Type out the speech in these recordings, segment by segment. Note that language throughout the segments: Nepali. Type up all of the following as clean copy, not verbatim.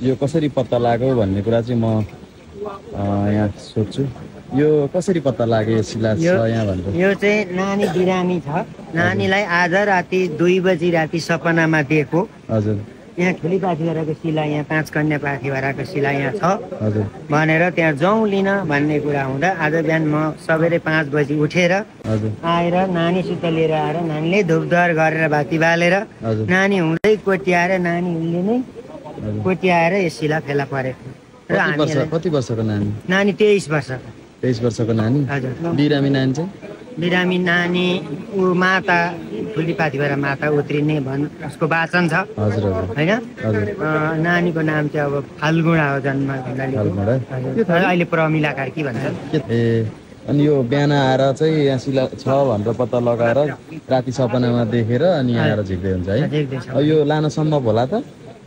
यो कसरी पत्ता लाग्यो भन्ने कुरा चाहिँ म यहाँ सोध्छु। यो कसरी पत्ता लाग्यो यो शिला छ यहाँ भनेर? यो चाहिँ नानी बिरामी छ। नानीलाई आज राति 2 बजी राति सपनामा दिएको। हजुर। यहाँ ठुलीपाथीभराको शिला, यहाँ 5 कन्या पाथीभराको शिला यहाँ छ हजुर भनेर त्यहाँ जाउँ लिन भन्ने कुरा हुँदा आज बिहान म सबेरै 5 बजी उठेर आएर नानीसित लिएर आएर नानीले धुपधुवार गरेर बाती बालेर नानी हुँदै कोट्याएर नानी उनले नै कोट्याएर यो शिला फेला परेको। र कति वर्षको नानी? नानी 23 वर्षको। 23 वर्षको नानी? हजुर। बिरामी नानी चाहिँ? बिरामी नानी ऊ माता ठुलीपाथीबाट माता उत्रिने उसको वाचन छ। हजुर हजुर। हैन? नानीको नाम चाहिँ अब फाल्गुणा हो, जन्म भन्दा अहिले प्रमिला कार्की भन्छ। अनि यो बिहान आएर चाहिँ यहाँ शिला छ भनेर पत्ता लगाएर राति सपनामा देखेर अनि यहाँ आएर झिक्दै हुन्छ है? यो लान सम्भव होला त?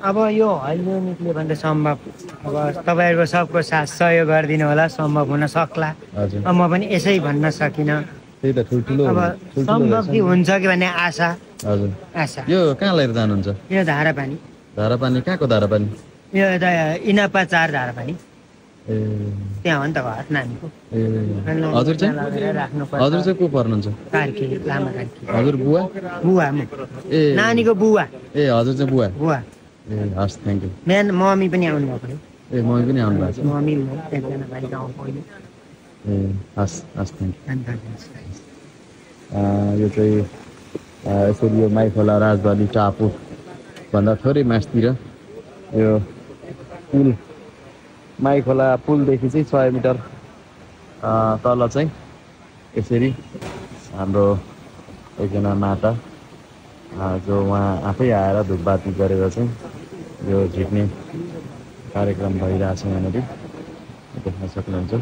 अब यो अहिले निक्ल्यो भने त सम्भव, अब तपाईँहरूको सबको साथ सहयोग गरिदिनु होला, सम्भव हुन सक्ला। अब म पनि यसै भन्न सकिनँ। त्यही त ठुल्ठुलो अब सम्भव कि हुन्छ कि भन्ने आशा। हजुर। आशा। यो कहाँ लिएर जानुहुन्छ? यो धारापानी। धारापानी कहाँको धारापानी? यो यता इनापा 4 धारापानी। ए त्यहाँ हो नि त घर नानीको। हजुर चाहिँ? हजुर चाहिँ को पर्नुहुन्छ? कार्की, लामा कार्की। हजुर बुवा? बुवा म। ए नानीको बुवा। ए हजुर चाहिँ बुवा? बुवा। ए हस्, थ्याङ्क यू। बिहान मम्मी पनि आउनु भएको थियो। ए मम्मी पनि आउनु भएको छ? मम्मी म एकजना भाइ गाउँ पहिले। ए हस् हस्, थ्याङ्क यू। यो चाहिँ यसरी यो माइखोला राजबाडी टापु भन्दा थोरै मासतिर यो पुल, माइखोला पुलदेखि चाहिँ 100 मिटर तल चाहिँ यसरी हाम्रो एकजना माता जो उहाँ आफै आएर धुपबाती गरेर चाहिँ यो झिक्ने कार्यक्रम भइरहेछ यहाँनिर देख्न सक्नुहुन्छ।